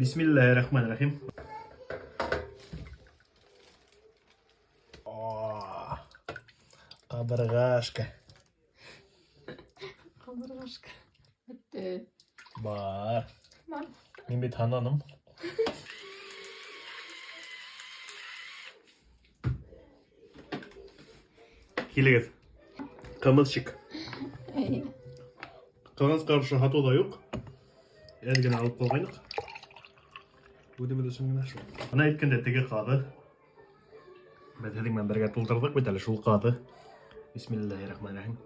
Бисмиллаһи рахмани рахим. Ҡабырғашка. Ҡабырғашка. Бөттө. Бар. Бар. Мин бит һананым. Килегеҙ. Ҡымыҙсик. Эйе. Ҡыҙғанысҡа ҡаршы һатыуҙа юҡ. Әҙ генә алып ҡалғайныҡ. Үҙебеҙ өсөн генә шул. Бына әйткәндә теге ҡаҙы. Беҙ һеҙҙең менән бергә тултырҙыҡ бит әле шул ҡаҙы. Бисмиллаһи рахмани рахим.